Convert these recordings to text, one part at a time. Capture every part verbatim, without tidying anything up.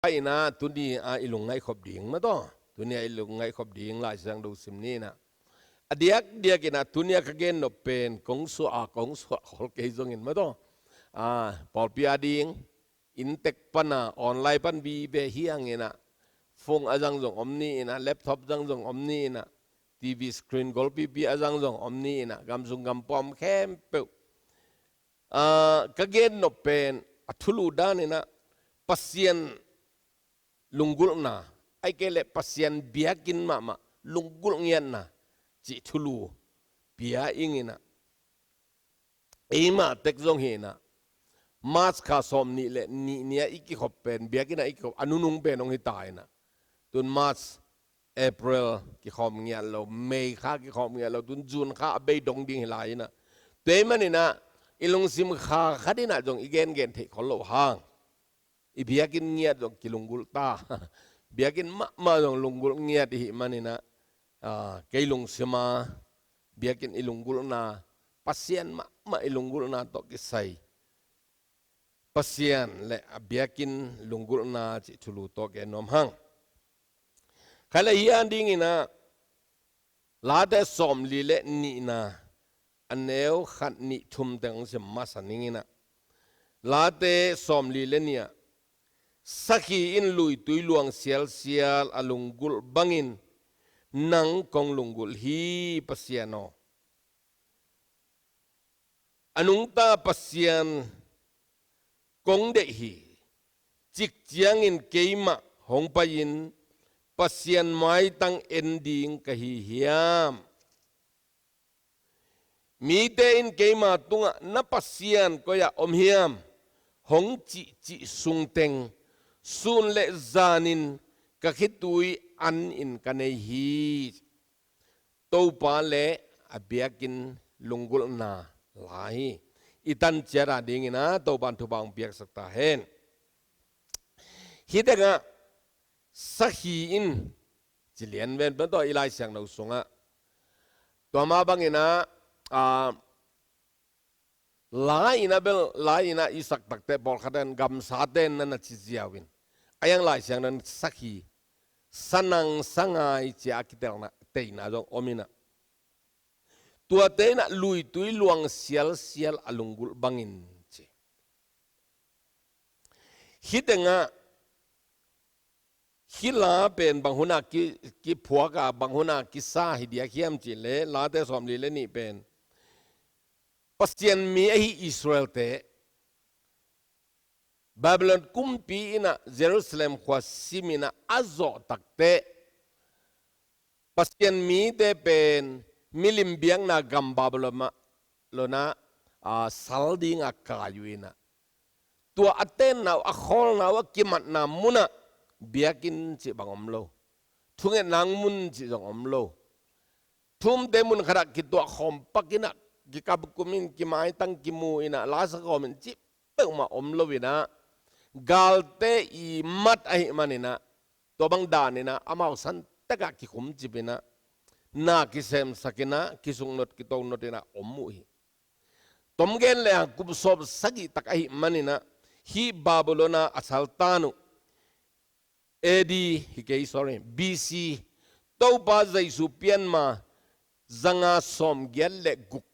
Tua inah tuni a i lungngaih khop ding mah tawh, tuni a i lungngaih khop ding Lai Siangtho sim ni inah, a diakdiak inah tuni a ka gen nop pen kong suah a kong suah khol kei zongin mah tawh, a, pawlpi a ding inntek pana online pan vive hi hang inah, phone a zang zong om ni inah, laptop zang zong om ni inah, TV screen golpipi a zang zong om ni inah, gamsung gampua om khempeuh, a, ka gen nop pen a thulu dan inah Pasian lunggulhna, ahih kei leh Pasian biakinn mahmah lunggulh ngiatna cih thulu pia ing inah, eimah tek zong hi inah, March kha sawm nih le nih ni a i kikhop pen, biakinn a i kikhop a nunung pen hong hi ta inah, tun March, April kikhawm ngiat lo, May kha kikhawm ngiat lo, tun June kha a bei dong ding hi lai inah, tua ahih man inah i lungsim kha khat inah zong i gengen theih khol loh hang, i biakinn ngiat zong kilunggulh ta. Biakinn mahmah zong lunggulh ngiat i hih man inah, a, kei lungsim a biakinn i lunggulhna, Pasian mahmah i lunggulhna tawh kisai, Pasian le a biakinn lunggulhna cih thulu tawh gen nuam hang. Khat le hi a ding inah, Late sawmli le nihna, a neu khat, nih, thum teng hong sim masa ning inah, Late sawmli le nih ah, sakhi in luitui luang sialsial a lunggulh bangin nang kong lunggulh hi, Pasian aw. A nungta Pasian kong deih hi, cik ciangin keimah hong pai-in Pasian maitang en ding ka hi hiam? Mite in keima tungah, "Na Pasian koi-ah om hiam?" hong cihcih sungteng, sun le zanin ka khitui an in ka nei hi. Topa le a biakinn lunggulhna la hi. I tan ciat a ding inah Topa'n thupha hong piaksak ta hen. Hih tengah sakhi in ci lian ven pen tawh i Lai Siangtho sungah, tua mah bang inah, a, la inah bel, la inah i sak takte pawlkhat in gamsate in na na ci ziau in, a yang Lai Siangtho in sakhi, sanang sangai ci a kitelna, teina zong om inah, tuate inah luitui luang sialsial a lunggulh bangin ci. Hih tengah hih la pen bang hun a ki, kiphuak a, bang hun a kisa hi diak hiam cih leh, Late sawmli le nih pen Pasian mi ahi Israelte Babylon kumpi inah Jerusalem khua sim inah a zawh takteh, Pasian mite pen milim biakna gam Babylon ah, Babylon ah, a, sal ding a kai uh inah, tua a tenna uh, a khawlna uh, a kimatna munah biakinn cih bang om lo, thungetna mun cih zong om lo. Thumte mun khatah kituah khawm pak inah, kikap kum in, kimaitang kimu inah, la sa khawm in cih peuhmah om lo inah, galte i mat ahih man inah, tua bang dan inah amau san tekah kikhumcip inah, na kisemsak inah, kisuknot kitonot inah om uh hi. Tom gen le hang kum sawm sagih tak ahih man inah, hih Babylon ah a saltan uh, A D hi kei, sorry, B C, Topa Jesu pian ma zanga sawmgiat le guk,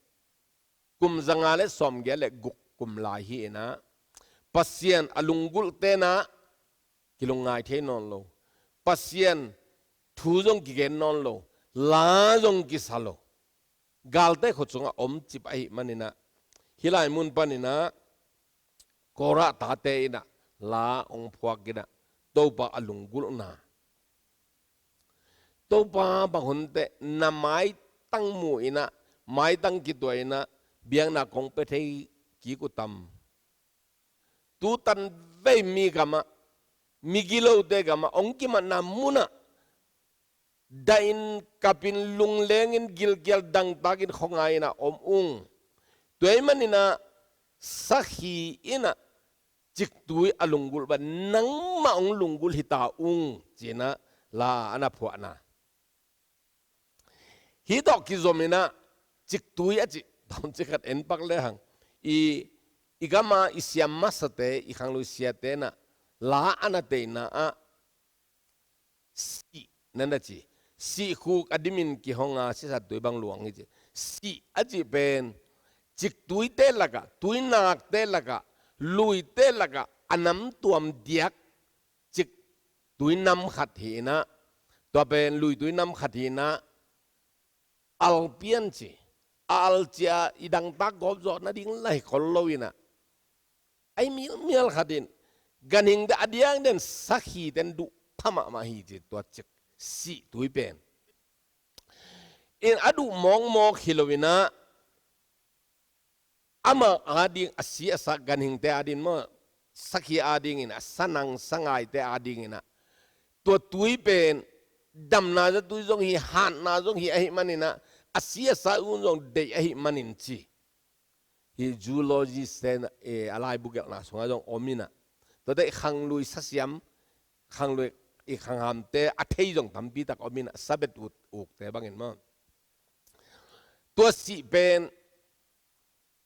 kum zanga le sawmgiat le guk kum lai hi inah, Pasian a lunggulhte inah kilungngai thei nawn lo, Pasian thu zong kigen nawn lo, la zong kisa lo, galte khut sungah omcip ahih man inah, hih lai mun pan inah Korah tate inah la hong phuak inah, Topa a lunggulhna, Topa bang hun teh na maitang mu inah, maitang kituah inah, biakna kong pia thei kik uh tam? Tutan vei mi gamah, migilote gamah, hong kimatna munah dahin kapin, lunglengin, gilkial dangtakin khuangai inah om ung. Tua ahih man inah sakhi inah ciktui a lunggulh bang nangmah hong lunggulh hi ta ung, ci inah la a na phuahna. Hih tawh kizom inah ciktui a cih tawnci khat en pak le hang, i, i gam a i siam masate, i khangluit siate inah la a na teina ah sih na na ci. Sih khuk a dimin kihong a, sisan tui bang luang hi ci. Sih a cih pen ciktuite lakah, tuinakte lakah, luite lakah a namtuam diak ciktui nam khat hi in ah, tua pen luitui nam khat hi in ah, al pian ci. A al cia i dangtak gawp zawh nading la hi khol lo in ah, a hi mialmial khat in ganhingte a diakdiakin sakhite in duh pha mahmah hi ci, tua cik sihtui pen. In a duh mawkmawk hi lo in ah, amah ading, a si a sa ganhingte ading maw, sakhi adingin, a sanang sangaite adingin ah, tua tui pen damna zatui zong hi, hatna zong hi ahih manin ah, a si a sa un zong deih ahih manin ci. Hih zoologist-te in, eh, a laibu gelhna sungah zong om in ah, tuate i khanglui sasiam, khanglui, i khanghamte a thei zong tampi tak om in ah, Sabbath uk, ukte bangin maw. Tua sih pen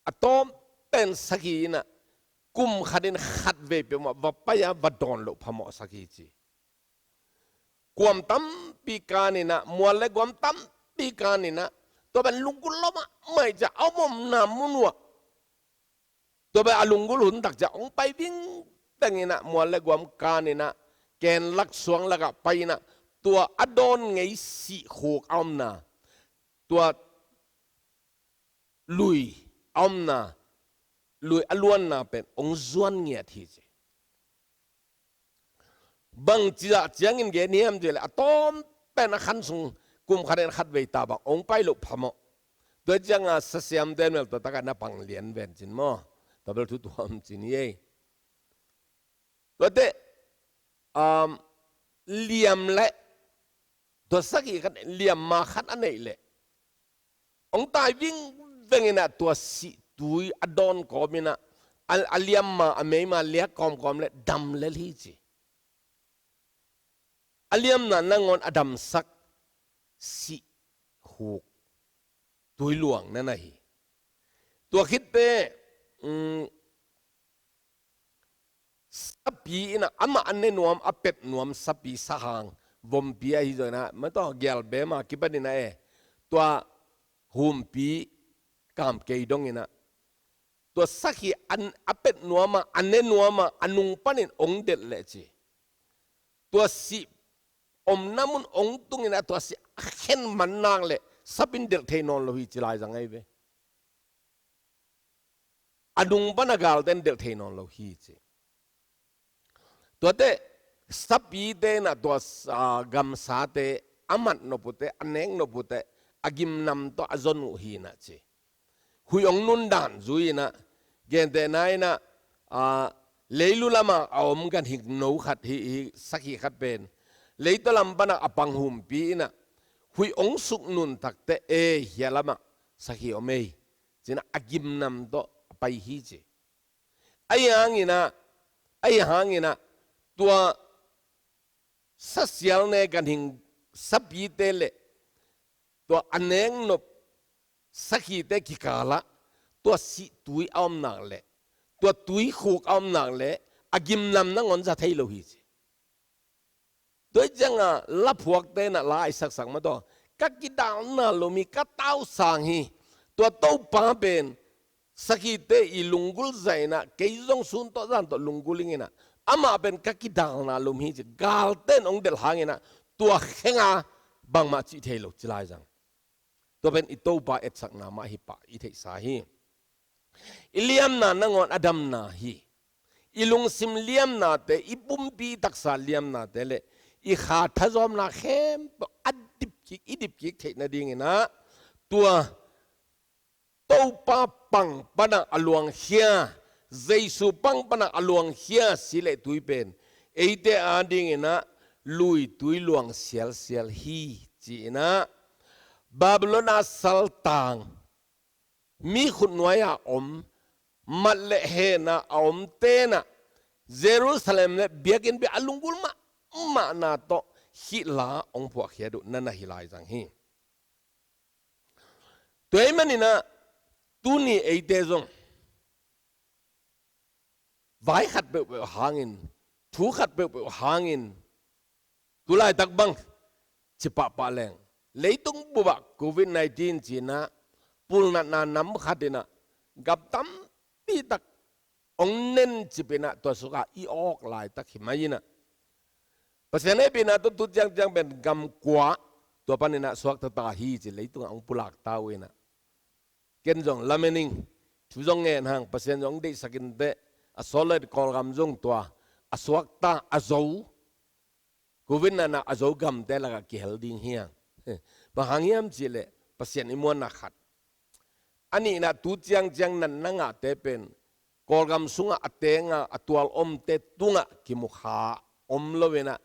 a tawm pen sakhi in ah, kum khatin khatvei peuhmah va pai a va dawn loh phamawh sakhi ci. Kuam tampi kan in ah, mual le guam tampi kan in ah, tua pen lunggulh lua mahmah hi ci a, a om omna mun uah. Tua pen a lunggulh hun tak ciang hong pai vingveng in ah, mual le guam kan in ah, ken lak suang lakah pai in ah, tua a dawn ngei sih khuk a omna, tua lui a omna, lui a luanna pen hong zuan ngiat hi ci. Bangci zah ciangin gen hiam cih leh, a tawm pen a khan sung kum khatin khatvei ta bang hong pai loh phamawh. Tua ciangin sasiamte in bel tua takah na pang lian ven cin maw. Tua bel thu tuam cin hi ei. Tuate, um, liam leh, tua sakhi khat liamma khat a neih leh, hong tai vingveng in ah, tua sihtui a dawn kawm in ah, a, a liamma, a meima liak kawmkawm leh dam lel hi ci. A liamna nangawn a damsak sih khuk tui luang na na hi. Tua khitteh, um, sapi in ah, amah a ne nuam, a pet nuam sapi, sahang, vompi ahi zongin ah, mah tawh gialbema kipan in ah e, tua humpi kam kei dong in ah, tua sakhi a, a pet nuam a, a ne nuam a, a nung panin hong delh leh ci, tua sih omna mun hong tung in ah, tua sih a khen man nak leh sapi in delh thei nawn lo hi ci lai zang ahi ve. A nung pan a galte in delh thei nawn lo hi ci. Tuate sapite in ah, tua, ah, gamsate a mat nop uh teh, a nek nop uh teh, a gimnam tawh a zon uh hi in ah ci. Huih hong nundan zui in ah, gentehna in ah, ah, leilu lamah a om ganhing no khat hi, hi sakhi khat pen, leitaw lam pan ah a pang humpi in ah, huih hong suk nun tak teh, e, hia lamah sakhi om ei, ci in ah a gimnam tawh a pai hi ci. Ahi hangin ah, ahi hangin ah, tua sasial ne ganhing sapite leh tua a nek nop sakhite kikal ah, tua sihtui a om nak leh, tua tui khuk a om nak leh, a gimnam nangawn za thei lo hi ci. Tua hi ciangin ah laphuakte in ah la a saksak mah tawh, ka kidalna lum hi, ka tausang hi. Tua Topa pen sakhite i lunggulh zah in ah, kei zong sun tawh zan tawh lunggulh ing in ah, amah pen ka kidalna lum hi ci. Galte in hong delh hangin ah, tua khenga bangmah cih thei lo ci lai zang. Tua pen i Topa etsakna mah hi pah i theihsa hi. I liamna nangawn a damna hi. I lungsim liamnate, i pumpi taksa liamnate leh i kha thazawmna khempeuh a dipkik, i dipkik theih nadingin ah, tua Topa pang pan ah a luangkhia, Jesu pang pan ah a luangkhia sih leh tui pen eite adingin ah luitui luang sialsial hi ci in ah, Babylon a saltang, mi khutnuai a om, mat leh hehna a omte in ah, Jerusalem leh biakinn bia a lunggulh mahmahna tawh hih la hong phuahkhiat uh na na hi lai zang hi. Tua ahih manin ah, tuni eite zong vai khat peuhpeuh hangin thu khat peuhpeuh hangin, tu laitak bang ci pahpah leng, leitung bupah covid nineteen ci-in ah pulnatna nam khat in ah gam tampi tak hong nencip in ah, tua sungah i awk laitak hi mai in ah, Pasian hehpihna tawh tu ciangciang pen gam kua, tua panin ah suakta ta hi ci, leitungah hong pulak ta uh in ah. Ken zong lamen ing, thu zong ngen hang, Pasian zong hong deihsak inteh, a sawt lo in Kawlgam zong tua a suakta, a zo, covid-in ah a zo gamte lakah kihel ding hi hang. Bang hang hiam cih leh Pasian i muanna khat. A nihna, tu ciangciang natna ngahte pen Kawlgam sungah a teng a, a tual omte tungah kimu kha om lo in ah,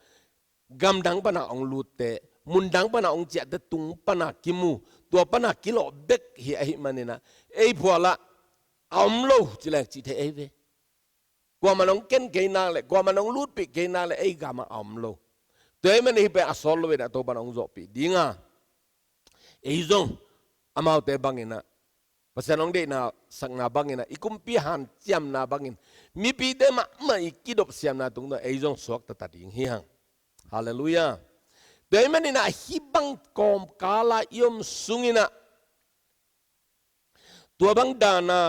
gamdang pan a hong lutte, mundang pan a hong ciahte tung pan a kimu, tua pan a kilawh bek hi ahih manin ah, ei phualah a om lo ci leng cih thei ahi ve. Kuamah in hong ken kei nak leh, kuamah in hong lutpih kei nak leh, ei gamah a om lo. Tua ahih manin hih pen a sawt lo in ah Topa'n hong zawhpih ding a, ei zong amaute bangin ah, Pasian hong deihna sakna bangin ah, i kumpi hanciamna bangin, mipite mahmah i kidop siamna tungtawn ei zong suakta ta ding hi hang. Halleluiah. Tua ahih manin ah hih bang kawmkal a i om sungin ah, tua bang dan a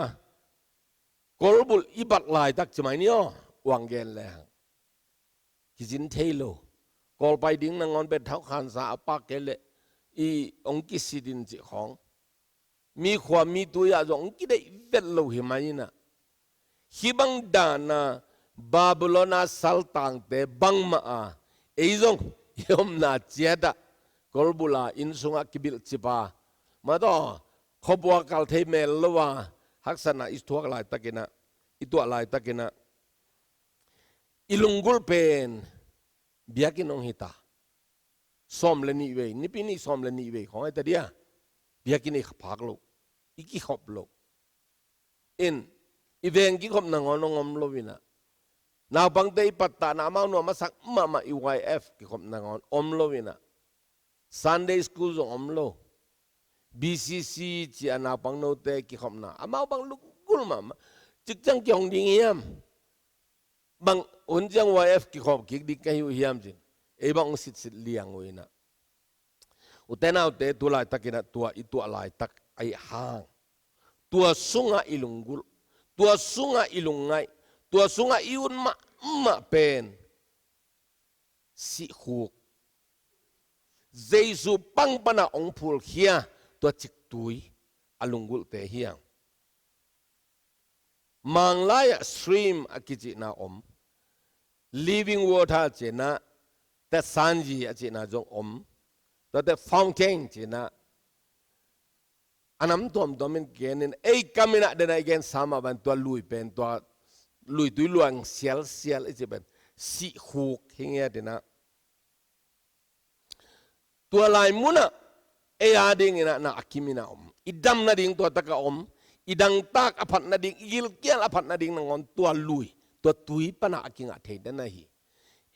kolbulh i bat laitak ci mai ni aw, uang gen leng kizin thei lo. Kawlpai ding nangawn pen thaukhansa a pak kei leh i hong kisit in cih khawng, mi khua mi tui ah zong hong kideih vet lo hi mai in ah, hih bang dan a Babylon a saltangte bangmah a, ei zong i omna ciat ah kolbulh a, inn sungah kibilhcip a, mah tawh khuapua kal thei mel lo a, haksatna i thuak laitakin ah, i tuah laitakin ah, i lunggulh pen biakinn hong hi ta. Sawm le nih vei, Nipi ni sawm le nih vei khawng hi ta dia. Biakinn i phak loh, i kikhop loh. In, i veng kikhop nangawn hong om lo in ah, naupangte i pattahna, amau nuam a sak mahmah i Y F kikhop nangawn om lo in ah, Sunday school zong om lo. B C C ci a naupang note kikhopna, amau bang lunggulh mahmah. Cikciang kihong ding hiam? Bang hun ciang Y F kikhop kik ding ka hi uh hiam ci-in, ei bang hong sitsit liang uh in ah. Ute naute, tu laitakin ah tua i tuah laitak ahih hang, tua sungah i lunggulh, tua sungah i lungngaih, tua sungah i ut mahmah pen sihkhuk, Jesu pang pan a hong phulkhia tua ciktui a lunggulhte hi hang. Manglai ah stream a kicihna om, living water ci-in ah, tua sanji a cihna zong om, tua teh fountain ci-in ah, a nam tuamtuam in gen in, ei kam in ah den a i gensa mah bang tua lui pen, tua luitui luang sialsial i cih pen sihkhuk hi ngiat in ah, tua lai mun ah ei a dingin ah na a kim in ah om, i dam nading tua tak ah om, i dangtak a phat nading, i gilkial a phat nading nangawn tua lui, tua tui pan a a kingah thei den ahi.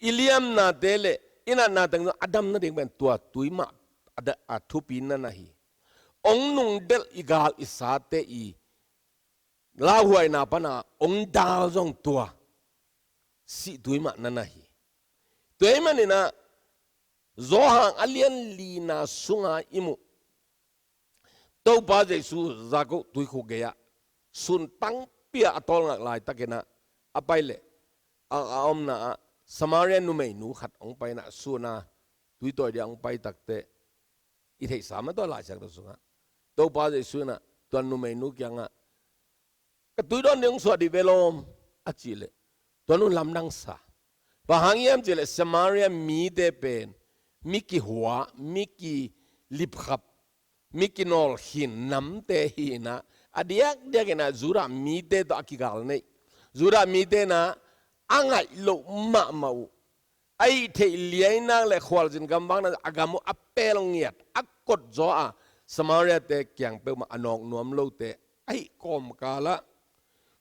I liamnate le i natna teng zong a dam nading pen tua tui mah a da-, a thupi na na hi. Hong nungdelh i gal i sate i lauhuaina pan a hong dal zong tua sihtui mah na na hi. Tua ahih manin ah Johan a lian lina sungah i muh, Topa Jesu Jakob tuikhuk gei-ah sun tangpi-a a tawlngak laitakin ah a pai leh, a, a omna-ah Samaria numeinu khat hong pai in ah, sun a tuitawi dia hong pai takteh, i theihsa mah tua Laisiangtho sungah, Topa Jesu in ah tua numeinu kiangah, "Ka tui dawn ding hong suah dih ve lawm," a cih leh, tua nu lamdang sa. Bang hang hiam cih leh Samaria mite pen mi kihua, mi kilipkhap, mi kinawlkhin namte hi in ah, a diakdiakin ah Judah mite tawh a kigal neih, Judah mite in ah a ngaih loh mahmah uh, a hih theih liai nak leh khualzin gamvakna a gam uh a pel ngiat, a kotzaw a, Samaria-te kiang peuhmah a nawk nuam lote ahih kawmkal ah,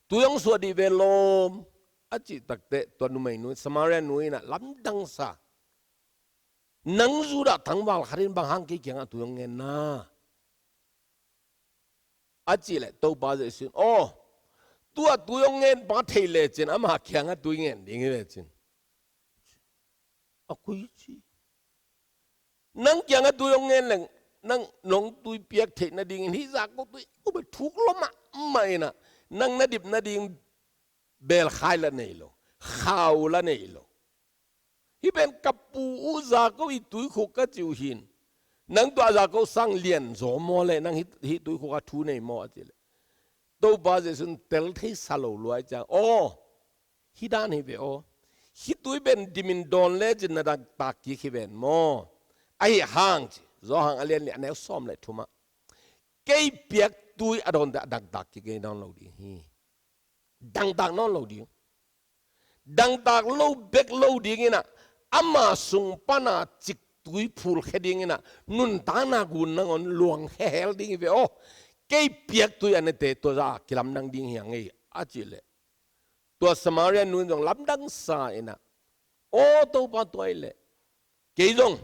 "Tui hong suah dih ve lawm," a cih takteh, tua numeinu, Samaria nu in ah lamdang sa, "Nang Judah tangval khat in bang hang kei kiangah tui hong ngen na?" a cih leh, Topa Jesu in, "Aw, tua tui hong ngen pa thei lecin ama kiangah tui ngen ding hi ve," ci-in A koi ci. Nang kiangah tui hong ngen leng, nang nong tui piak theih nadingin hih zako tui uh bel thuk lua mahmah inah, nang na dip nading belkhai la nei lo, khau la nei lo. Hih pen ka pu uh zako i tuikhuk ka ci uh hi in, nang tua zako sang lian zaw maw le, nang hih, hih tuikhuk ah thu nei maw a ci le, Topa Jesu in tel thei sa lo luai ciang, aw, hih dan hi ve aw. Hih tui pen dimin dawn lecin na dangtak kik hi ven maw? Ahi hang ci, Johan a lian li a neu sawm le thum ah, kei piak tui a dawnte a dangtak kik ngei nawn lo ding hi. Dangtak nawn lo ding. Dangtak lo bek lo ding inah, ama sung pana ciktui phulkhia ding inah, nuntakna gun nangawn luang hehel ding hi ve aw. Kei piak tui a nete tua zah a kilamdang ding hi a ngei a cih leh, tua Samaria nu in zong lamdang sa inah, aw Topa, tua i leh kei zong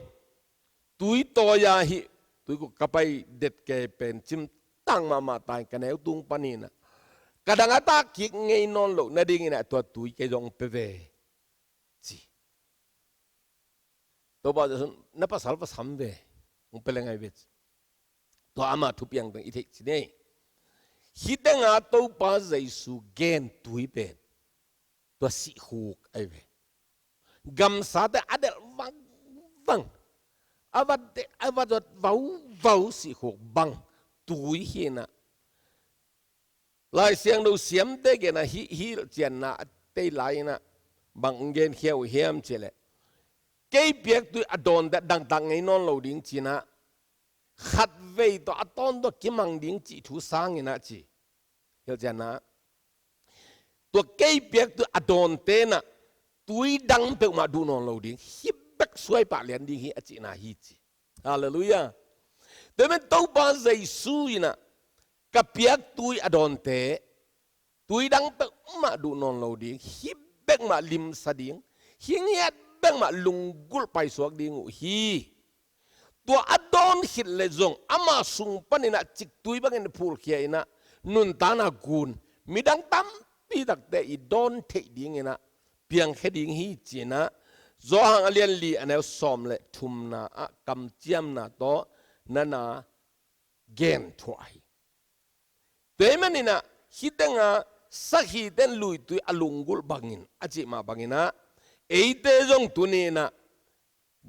tui tawi-a hih tuikhuk ka pai det kei pen cimtak mahmah ta in ka neu tung panin ah, ka dang a tak kik ngei nawn loh nadingin ah tua tui kei zong pe ve ci. Topa Jesu in, na pasal va sam ve, hong pe le ngai ve ci. Tua ama thupiang teng i theih ci nei. Hih tenga Topa Jesu gen tui pen tua sihkhuk ahi ve. Gamsate a delh vangvang, a va delh, a va zot vauvau sihkhuk bang tui hi inah, Lai Siangtho siamte genah hih, hih hilhcianna a tei lai inah bang hong genkhia uh hiam cih leh, kei piak tui a dawnte dangtak ngei nawn lo ding ci inah, khatvei tawh a tawntung kimang ding cih thu sang inah ci. Hilhcianna, tua kei piak tui a dawnte inah tui dang peuhmah duh nawn lo ding, hih bek suai pah lian ding hi a cihna hi ci. Halleluiah. Tua ahih manin Topa Jesu inah ka piak tui a dawnte tui dang peuhmah duh nawn lo ding, hih bek mah limsa ding, hih ngiat bek mah lunggulh paisuak ding uh hi. Tua a dawn khit leh zong ama sung panin ah ciktui bangin phulkhia inah, nuntakna gun midang tampi takte i dawn theih ding inah piangkhia ding hi ci inah, Johan a lian li a neu sawm le thumna ah kamciamna tawh na na gen thuah hi. Tua ahih manin ah, hih tenga sakhite in luitui a lunggulh bangin a cih mah bangin ah, eite zong tuni inah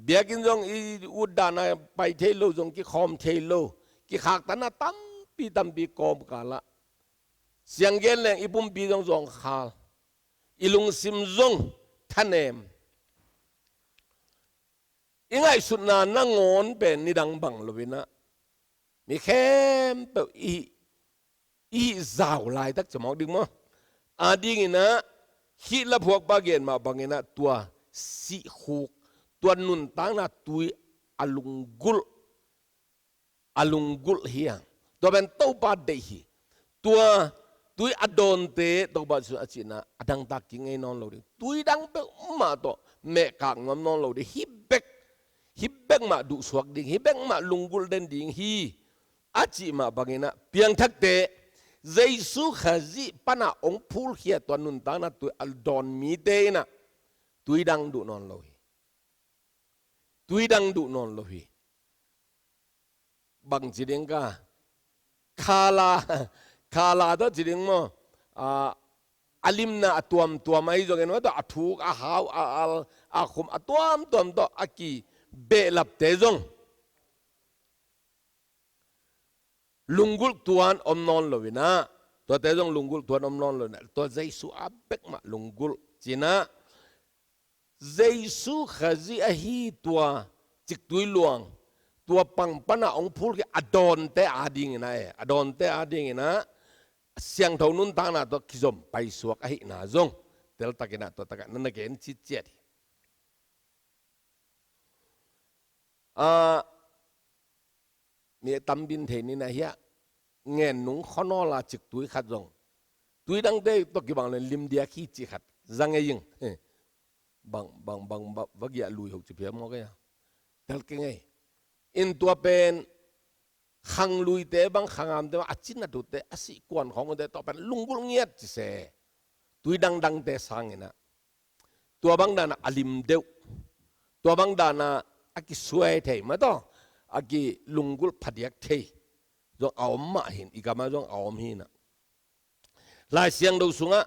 biakinn zong i ut dan a pai thei lo, zong kikhawm thei lo, kikhaktanna tampi tampi kawmkal ah, siang gen leng i pumpi zong zawngkhal, i lungsim zong thanem, i ngaihsutna nangawn pen nidang bang lo inah, mi khempeuh i hih, i hih zau laitak ci mawk ding maw? A ding inah, hih laphuakpa gen mah bang inah tua sihkhuk, tua nuntakna tui a lunggulh, a lunggulh hi hang. Tua pen Topa deih hi. Tua tui a dawnte Topa Jesu a cihna a dangtak kik ngei nawn lo ding, tui dang peuhmah tawh mehkak nuam nawn lo ding, hih bek, hih bek mah duhsuak ding, hih bek mah lunggulh den ding hi a cih mah bang inah, piangthakte, Jesu Khazih panah hong phulkhia tua nuntakna tui a dawn mite inah tui dang duh nawn lo hi. Tui dang duh nawn lo hi. Bang ci ding ka, khala, khala tawh ci ding maw? A, a limna a tuamtuam ahi zongin, a thuk, a hau, a al, a khum, a tuamtuam tawh a kibehlapte zong lunggulh tuan om nawn lo inah, tuate zong lunggulh tuan om nawn lo inah, tua Jesu a bek mah lunggulh ci inah, Jesu Khazih ahi tua ciktui luang, tua pang panah hong phulkhia a dawnte a ding inah, eh, a dawnte a ding inah siangtho nuntakna tawh kizom paisuak ahihna zong teltak inah tua takah na na gen citciat hi. A, mi tampi in thei ni inah, hiah ngen nung khuanawl a ciktui khat zong tui dangte tawh kibang lo in lim diak hi cih khat za ngei ing. Bang, bang, bang, bang, va giah lui hoh ci phial mawk ei a. Tel kei ngei. In tua pen khangluite bang, khangamte bang, a cin a tutte, a sih kuan khawng unte tawh pen lunggulh ngiat ci se. Tui dangdangte sang inah, tua bang dan a lim deuh, Tua bang dana a kisuai thei mah tawh a kilunggulh phadiak thei zong a om mah hi in, i gamah zong a om hi in ah. Lai Siangtho sungah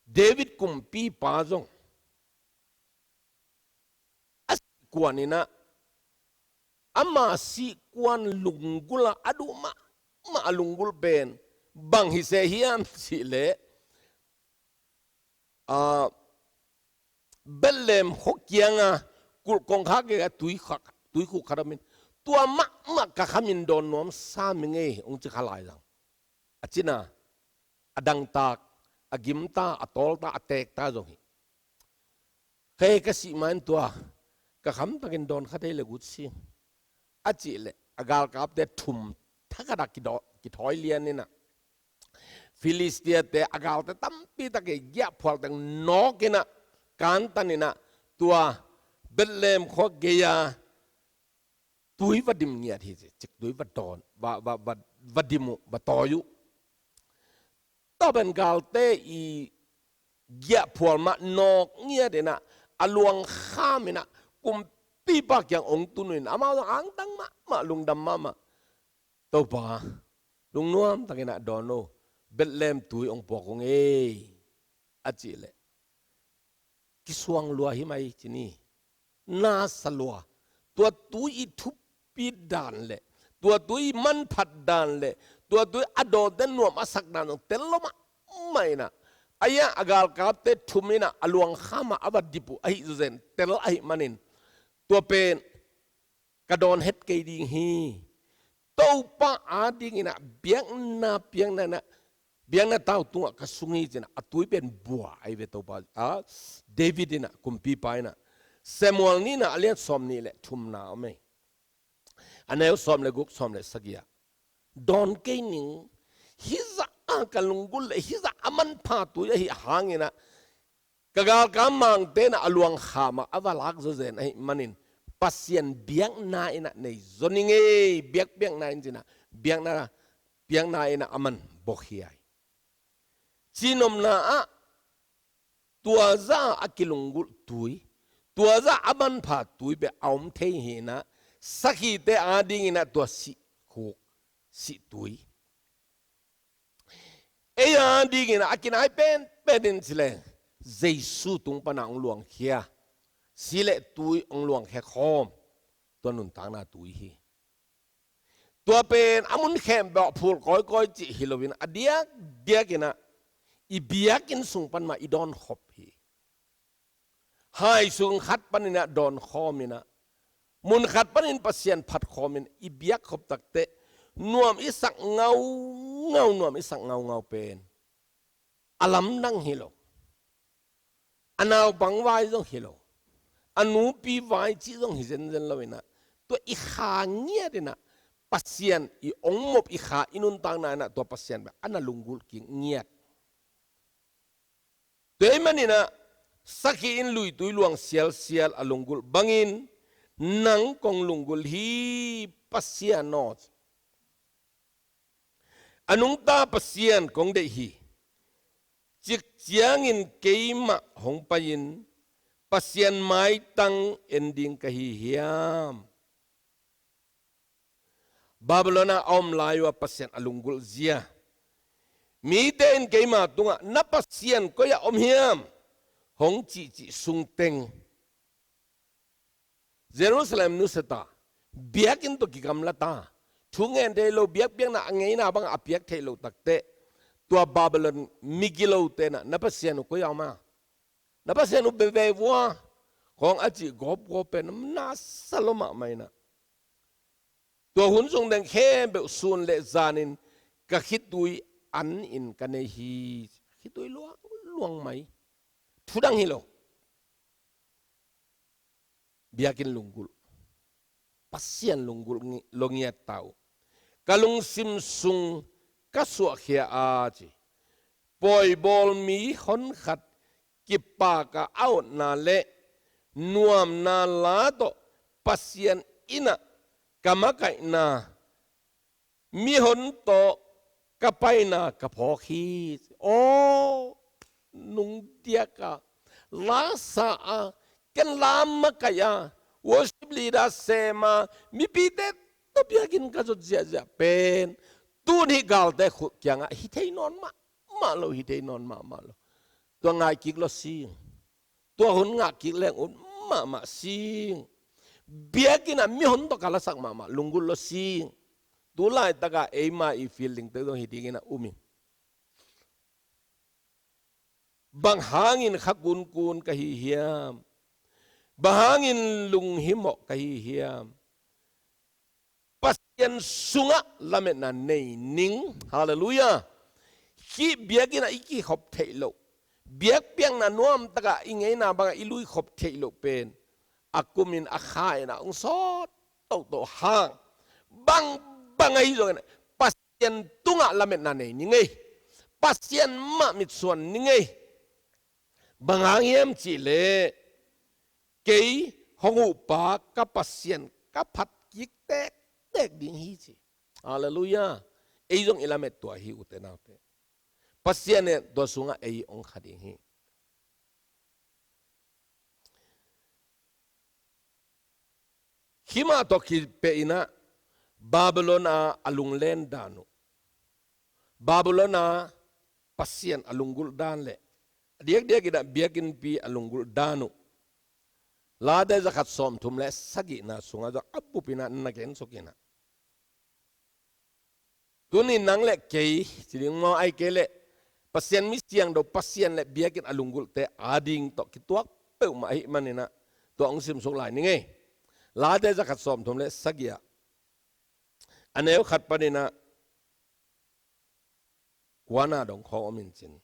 David kumpipa zong a sihkuan in ah, ama sihkuan lunggulh a, a duh mahmah a lunggulh pen bang hi se hiam cih leh, ah, Bethlehem khua kianga kulh kongkhak gei-a tuikhuk khat om in, tua mahmah ka kham in dawn nuam sam ing ei, hong ci kha lai zang. A cina, a dangtak, a gimta, a tawlta, a teekta zong hi. Kei ka sih ma-in tua ka khamtakin dawn kha thei le gut sing, a cih leh a galkapte thum thakhat ah kidaw-, kithawi lian in ah, Filistiate a galte tampi tak i giahphual teng nawk in ah, kantan in ah, tua Bethlehem khua gei-a tui va dim ngiat hi ci, ciktui va dawn, va, va, va, va dim uh, va tawi uh. Tua pen galte i giahphual mah nawk ngiat in ah, a luang kham in ah, kumpipa kiang hong tun uh in, amau zong angtang mahmah, lungdam mahmah. Topa, lungnuam takin ah dawn o, Bethlehem tui hong puak ung ei, a cih leh kisuang lua hi mai ci ni. Nasa lua. Tua tui i thupi dan le, tua tui i manphat dan le, tua tui a dawte nuam a sak dan zong tel lo mahmah in ah, a ia a galkapte thum in ah a luang kham ah a va dip uh ahi zawzen tel ahih manin, tua pen ka dawn het kei ding hi. Topa adingin ah biakna piakna in ah, biakna tau tungah ka sung hi ci-in ah, a tui pen bua ahi ve Topa. A, David in ah, kumpipa in ah, Samuel nihna a lian sawmnih le thumna om ei. A neu sawm le guk, sawm le sagih ah, dawn kei ning, hih zah a ka lunggulh le hih zah a manpha tui ahih hangin ah, ka galkap mangte in ah a luang kham ah a va lak zawzen ahih manin, Pasian biakna in ah nei zaw ning ei, biak, biakna in ci-in ah, biakna, biakna in ah a man bawk hi ai. Cihnopna ah, tua zah a kilunggulh tui, tua zah a manpha tui bek a om thei hi in ah, sakhite adingin ah tua sih khuk, sih tui. Ei adingin a kinai penpen in ci leng, Jesu tung pan a hong luangkhia, si le tui hong luangkhia khawm, tua nuntakna tui hi. Tua pen a mun khempeuh ah phul kawikawi cih hi loin, a diakdiakin ah i biakinn sung pan mah i dawn khop hi. Hai sung khat panin ah dawn khawm in ah, mun khat panin Pasian phat khawm in i biak khop takteh, nuam i sak ngaungau, nuam i sak ngaungau pen a lamdang hi lo. A naupang vai zong hi lo. A nupi vai cih zong hi zenzen lo in ah, tua i kha ngiat in ah, Pasian i hong mop i kha i nuntakna in ah, tua Pasian bek a na lunggulh kik ngiat. Tua ahih manin ah, sakhi in luitui luang sialsial a lunggulh bangin, nang kong lunggulh hi Pasian aw. A nungta Pasian kong deih hi. Cik ciangin keimah hong pai-in Pasian maitang en ding ka hi hiam? Babylon ah a om lai uh a Pasian a lunggulh zia. Mite in keima tungah, na Pasian koi-ah om hiam? Hong cihcih sungteng, Jerusalem nusia ta, biakinn tawh kigamla ta, thu ngen thei lo, biakpiakna a ngeina bangah a piak theih loh takteh, tua Babylon migilote in ah, na Pasian uh koi-ah om a, na Pasian uh bebe vua, khawng a cih gawpgawp pen nasa lua mahmah in ah. Tua hun sung teng khempeuh sun le zanin ka khitui an in ka nei hi. Khitui luangluang mai. Thu dang hi lo. Biakinn lunggulh, Pasian lunggulh ngi-, lo ngiat ta uh. Ka lungsim sung ka suahkhia a ci, pawibawl mihon khat kipak a a otna le nuamna la tawh Pasian in ah ka makaihna, mihon tawh ka paina ka phawk hi. Aw, nungdiak a, lasa a, Ken lam makaih a, worship leader sem a, mipite tawh biakinn ka zot ziahziah pen tuni galte khut kiangah hi thei nawn mahmah lo, hi thei nawn mahmah lo. Tua ngai kik lo sing. Tua hun ngah kik leng ut mahmah sing. Biakinn ah mihon tawh ka lasak mahmah, lunggulh lo sing. Tu laitakah eima i feeling te zong hi dingin a um ing. Bang hangin kha kunkun ka hi hiam? Bang hangin lunghimawh ka hi hiam? Pasian sungah lametna nei ning. Halleluiah. Hih biakinn ah i kikhop theih loh, biakpiakna nuamtakah i ngeina bangah i luikhop theih loh pen a kumin a kha in a hong sawt tohtoh hang, bangbang ahi zongin Pasian tungah lametna nei ning ei. Pasian mah mitsuan ning ei. Bang hang hiam cihleh, kei hong huhpa ka Pasian ka phat kik tektek ding hi ci. Halleluiah. Ei zong i lamet tua hi, ute naute. Pasian in tua sungah ei hong kha ding hi. Himah tawh kipeh in ah Babylon ah a lunglen dan uh, Babylon ah Pasian a lunggulh dan le a diakdiak in ah biakinnpi a lunggulh dan uh Late zakhat sawmthum le sagihna sungah zong a bup in ah na gensuk in ah, tuni nang le kei ci ding maw, ahih kei leh Pasian mi siangtho, Pasian le biakinn a lunggulhte ading tawh kituak peuhmah ahih manin ah tua hong simsuk lai ning ei. Late zakhat sawmthum le sagih ah a neu khat panin ah kuana dong khawng om in cin.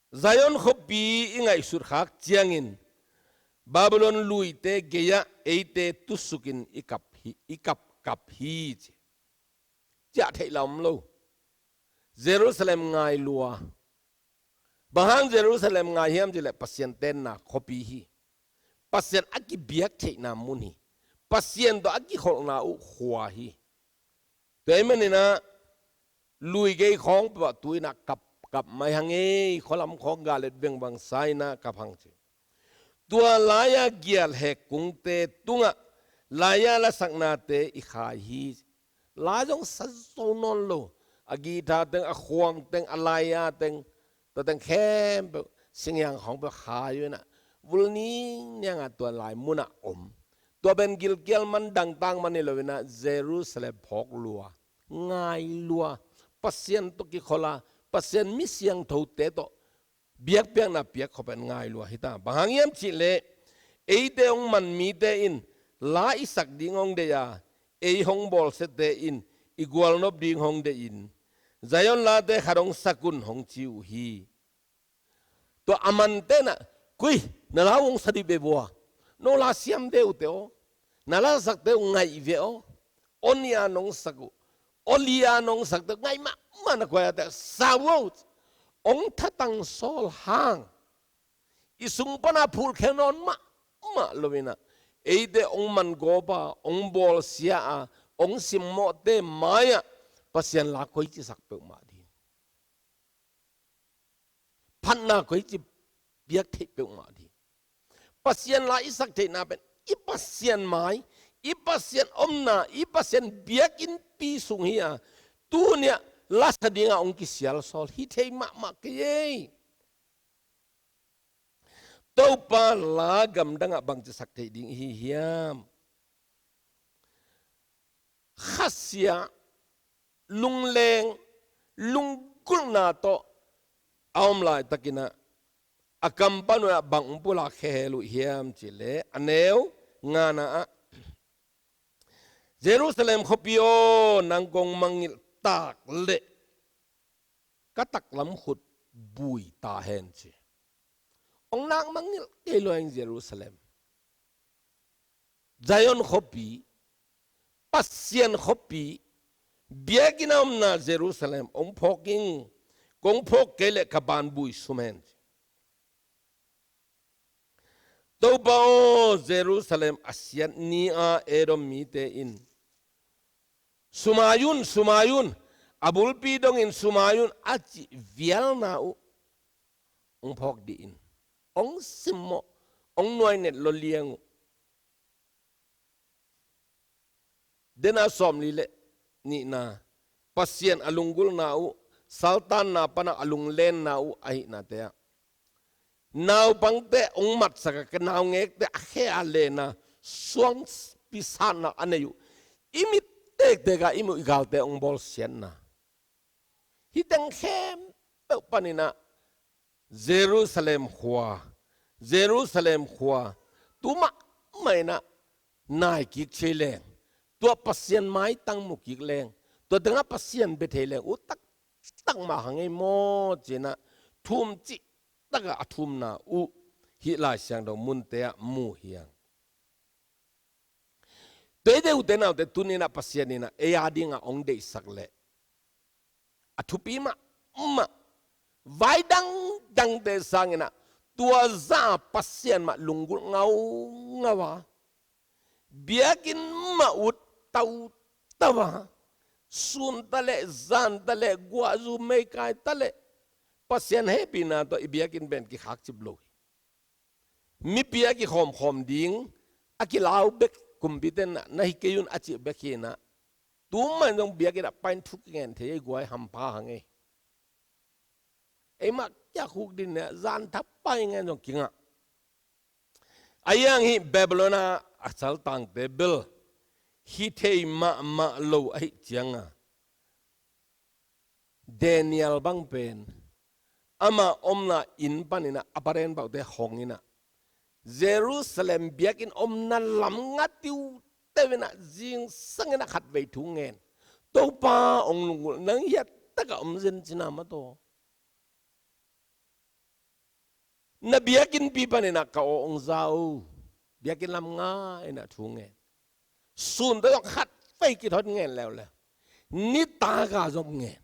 Zion khuapi i ngaihsut khak ciangin Babylon luite gei-ah eite tusukin i kap hi, i kapkap hi ci. Ciah theih la om lo. Jerusalem ngai lua. Bang hang Jerusalem ngai hiam cihleh Pasian tenna khuapi hi. Pasian a kibiak theihna mun hi. Pasian tawh a kikholhna uh khua hi. Tua ahih manin ah lui gei khawng peuh ah tu in ah kapkap mai hang ei, khualam khawng galet vengvang sa in ah kap hang ci. Tua lai-a gialhek kungte tungah lai-a lasaknate i khai hi. La zong sa zo nawn lo. A guitar teng, a khuang teng, a lai-a teng, tua teng khempeuh singhiang khawng peuh khai uh in ah vul ningniang a tua lai munah om. Tua pen gilkial man dangtak man hi lo in ah Jerusalem phawk lua, ngai lua, Pasian tawh kikholh a, Pasian mi siangthote tawh biakpiakna piak khop in ngai lua hi ta. Bang hang hiam cihleh eite hong man mite in la i sak ding hong deih a, ei hong bawlsiate in i gualnop ding hong deih in Zion late khat hong sak un hong ci uh hi. Tua a mante in ah, kui, na la uh hong sa dih ve vua, no la siamte uh te aw, na la sakte uh ngaih ve aw, aw nih a nong sak uh, aw li a nong sakte uh ngaih mahmah na kuai a te sa uh aw, hong thatang sawl hang i sung pana phulkhia nawn mahmah lo in ah eite hong man gawp a, hong bawlsia a, hong simmawhte mai-ah Pasian la koici sak peuhmah ding, phatna koici piak theih peuhmah ding. Pasian la i sak theihna pen i Pasian mai, i Pasian omna, i Pasian biakinnpi sung hi a, tuni-ah la sa dingah hong kisial sawl hi thei mahmah kei ei. Topa la gamdangah bangci sak theih ding i hi hiam? Khasia, lungleng, lunggulhna tawh a om laitakin ah a kam pan un ah bang hong pulak khehel uh hiam cihleh a neu ngana ah, Jerusalem khuapi aw, nang kong mangngilh tak leh ka taklam khut bui ta hen ci. Hong nak mangngilh kei lua ing Jerusalem. Zion khuapi, Pasian khuapi, biakinn a omna Jerusalem hong phawk ing, kong phawk kei leh ka ban bui sum hen ci. Topa aw, Jerusalem a siat ni-a Edom mite in sumai un, sumai un, a bulpi dongin sumai un a cih vialna uh hong phawk dih in. Hong simmawh, hong nuainet lua liang uh. Dena sawmli le nihna, Pasian a lunggulhna uh, saltanna pana a lunglenna uh ahihnate ah, naupangte hong matsak a, ka naungekte a khe a lena suangpi satna a nei uh, i mit tektek a i muh i galte hong bawlsiatna. Hih teng khempeuh panin ah Jerusalem khua, Jerusalem khua, tu mahmah in ah nai kik thei leng, tua Pasian maitang mu kik leng, tua tengah Pasian bia thei leng, uh taktak mah hang ei maw ci-in ah thum cihtak a a thumna uh hih Lai Siangtho munte ah mu hi hang. Tua hi teh ute naute, tuni-in ah Pasian in ah ei a dingah hong deihsak leh a thupi mahmah, vai dangdangte sangin ah tua zah a Pasian mah lunggulh ngaungau a, biakinn mah ut tautau a, sun ta leh, zan ta leh, guahzu meikai ta leh, Pasian hehpihna tawh i biakinn pen kikhakcip lo hi. Mipi a kikhawmkhawm ding a kilau bek, kumpite in ah na hi kei un a cih bek hi-in ah, tu mah in zong biakinn ah pai-in thu kingen thei ei, guai hampha hang ei. Eimah kia khuk din ne, zan tha pai ngen zong kingah. A hiang hih Babylon a a saltangte bel hi thei mahmah lo ahih cianga, Daniel bang pen ama omna inn panin ah a paren baute hong in ah, Jerusalem biakinn omna lam nga tiuteu in ah zingsang in ah khatvei thu ngen. Topa, hong lunggulh, nang hiat takah om zen cina mataw. Na biakinnpi panin ah ka aw hong za o. Biakinn lam nga in ah thu ngen. Sun tawh zong khatvei kithot ngen leuleu. Nitak a zong ngen.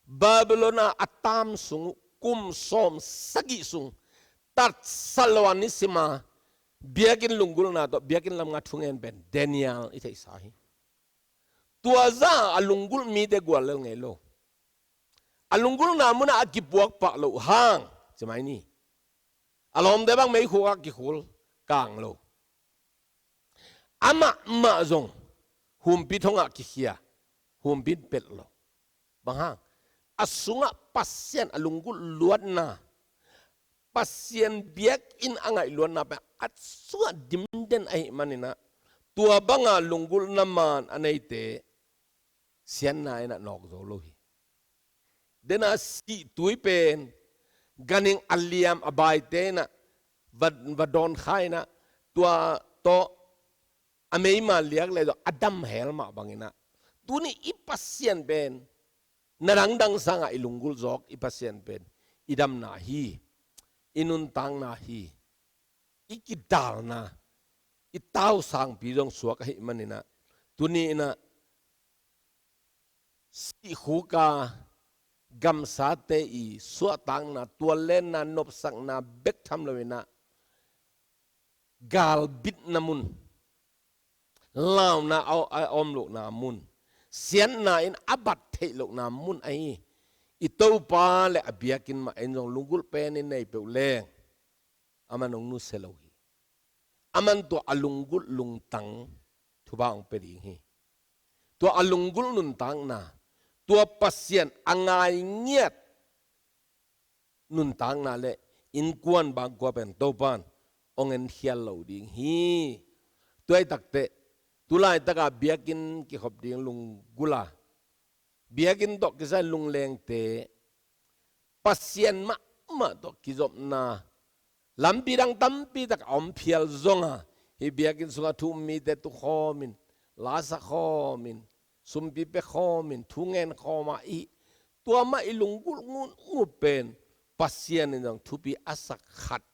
Babylon a a tam sung uh kum sawm sagih sung, tatsa lo a nisim a biakinn lunggulhna tawh biakinn lam nga thu ngen pen Daniel i theihsa hi. Tua zah a lunggulh mite guallel ngei lo. A lunggulhna munah a kipuak pah loh hang, ci mai ni. A lawmte bang meikhuk ah kikhul kang lo. Amah mah zong humpi thongah kikhia, humpi in pelh lo. Bang hang? A sungah Pasian a lunggulh luatna, Pasian biakinn a ngaih luatna pen a sungah dimden ahih manin ah, tua banga lunggulhna man a neite siatna in ah nawk zo lo hi. Dena sihtui pen ganhing a liam a baite in ah va, va dawn kha in ah, tua tawh a meima liak leh zong a dam hel mah bangin ah, tuni i Pasian pen na dangdang sangah i lunggulh zawk i Pasian pen i damna hi, i nuntakna hi, i kidalna, i tausangpi zong suak ahih manin ah, tuni in ah sihkhuk a gamsate i suahtakna, tuallenna, nopsakna bek tham lo in ah, galbitna mun, launa a, a om lohna mun, siatna in a bat theih lohna mun ahi i Topa le a biakinn mah in zong lunggulh pen in nei peuh leng, aman hong nusia lo hi. Aman tua a lunggulh lungtang thupha hong pia ding hi. Tua a lunggulh nuntakna, tua Pasian a ngai ngiat nuntakna le innkuan bangkua pen Topan hong enkhial lo ding hi. Tua hi takteh, tu laitaka biakinn kikhop ding lunggulh a, biakinn tawh kisai lunglengte, Pasian mahmah tawh kizopna lampi dang tampi tak a om phial zonga, hih biakinn sungah thu um mite tukhawmin, lasak khawmin, sumpi pia khawmin, thu ngen khawma i, tua mah i lunggulh ngungngut pen Pasian in zong thupi a sak khat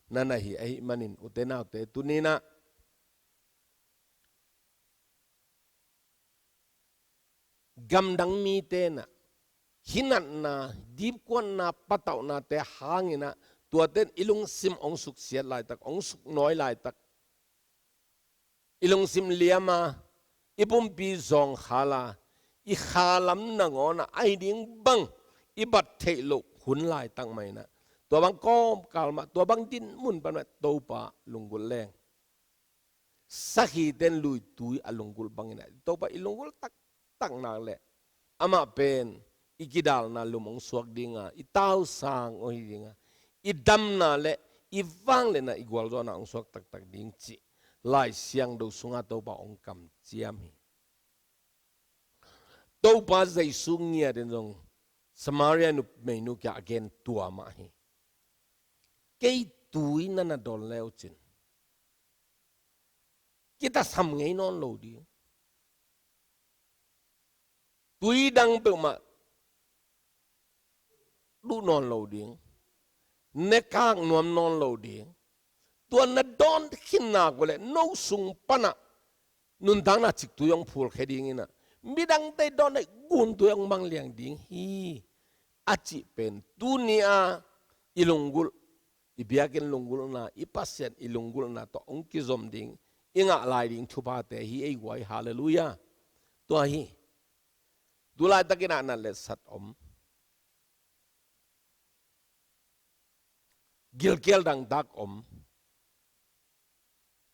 na na hi ahih manin, ute naute, tuni in ah gamdang mite in ah hinatna, dipkuatna, patauhnate hangin ah, tuate in i lungsim hong suksiat laitak, hong suknawi laitak, i lungsim liam a, i pumpi zawngkhal a, i khalam nangawn ah a hi ding bang i bat theih loh hun laitak mah in ah, Tua bang kawmkal mah, tua bang dinmun pan mah Topa lunggulh leng, sakhite in luitui a lunggulh bangin ah, Topa i lunggulh taktak nak leh, amah pen i kidalna lum hong suak ding a, i tausang hong hi ding a, i damna le i vangliatna, i gualzawhna hong suak taktak ding cih Lai Siangtho sungah Topa hong kamciam hi. Topa Jesu ngiat in zong Samaria numeinu kiangah a gen tua mah hi. Kei tui na na dawn le uh cin, kitasam ngei nawn lo ding. Tui dang peuhmah duh nawn lo ding, ne kak nuam nawn lo ding. Tua na dawn khin nak uh leh no sung panah nuntakna ciktui hong phulkhia ding in ah, midangte dawn aih guntui hong mangliang ding hi, a cih pen tuni-a i lunggulh, i biakinn lunggulhna, i Pasian i lunggulhna tawh hong kizom ding, i ngah lai ding thuphate hi ei guai. Halleluiah. Tua hi. Tu laitakin ah na letsat om, gilkial dangtak om,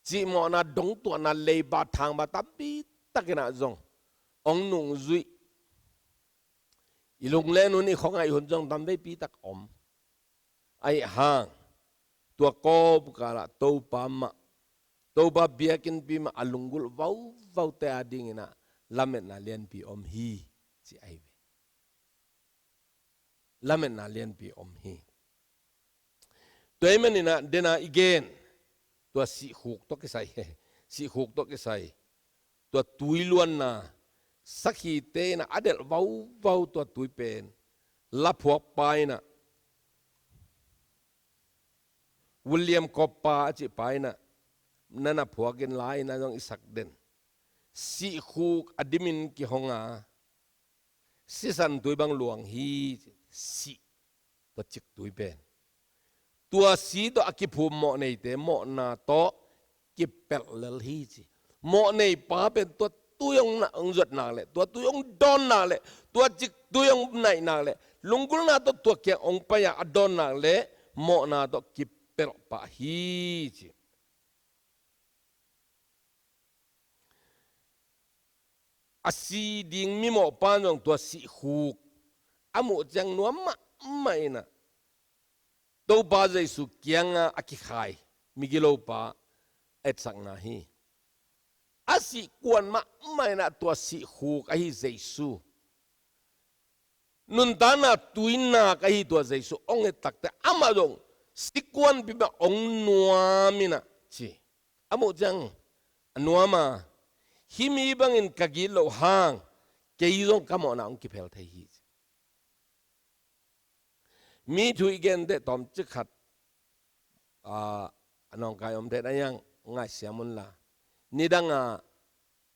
cihmawhna, dongtuahna, leiba, thangba tampi takin ah zong hong nungzuih, i lunglen hun, i khuangaih hun zong tamveipi tak om. Ahih hang tua kawmkalah Topa mah, Topa biakinnpi mah a lunggulh vauvaute adingin ah lametna lianpi om hi, ci ahi ve. Lametna lianpi om hi. Tua ahih manin ah, den a i gen, tua sihkhuk tawh kisai, sihkhuk tawh kisai, tua tui luanna, sakhite in ah a delh vauvau tua tui pen, laphuakpa in ah, William Cowper a cihpa in ah, na na phuakin la in ah zong i sak den. Sihkhuk a dimin kihong a, sisan tui bang luang hi, sih, tua ciktui pen. Tua si tawh a kiphum mawhneite mawhna tawh kipelh lel hi, ci. Mawhneipa pen tua tui hong na, hong zuat nak leh, tua tui hong dawn nak leh, tua ciktui hong naih nak leh, lunggulhna tawh tua kiang hong pai-a a dawn nak leh, mawhna tawh kipelh pah hi, ci. A si ding mimawhpa in zong tua sihkhuk a muh ciang nuam mahmah in ah, Topa Jesu kiangah a kikhai migilopa etsakna hi. A sih kuan mahmah in ah tua sihkhuk ahi Jesu, nuntakna tuinak ahi tua Jesu hong et takteh, amah zong si kuanpi mah hong nuam in ah, ci. A muh ciang a nuam a, hih mi bangin ka gitloh hang, kei zong ka mawhna hong kiphel thei hi, ci. Mi thu i gen teh tawmcik khat, ah, a nawngkai om thei na, hiang ngaihsiam unla. Nidang a